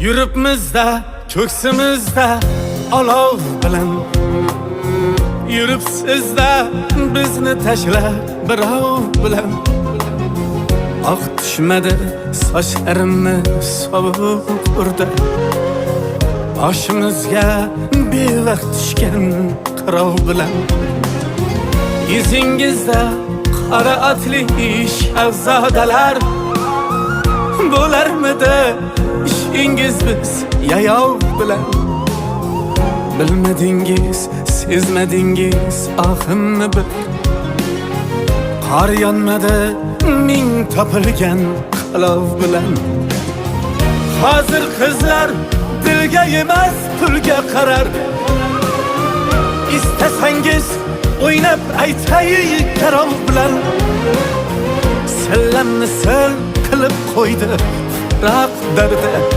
Yuribmizda ko'ksimizda olov bilan, yuribsizda bizni tashlab birov bilan. Oq tushmadi sochlarimni sovuq urdi, boshimizga bevaqt tushgan qirov bilan. Yuzingizda qora otli shahzodalar, bo'larmidi ishingiz biz yayov bilan? Bilmadingiz, sezmadingiz ohimni bir. Qor yonmadi ming topilgan qalov bilan. Hozir qizlar dilga emas, pulga qarar. Istasangiz, o'ynab aytay karov bilan. Sillamni sil qilib qo'ydi firoq dardi.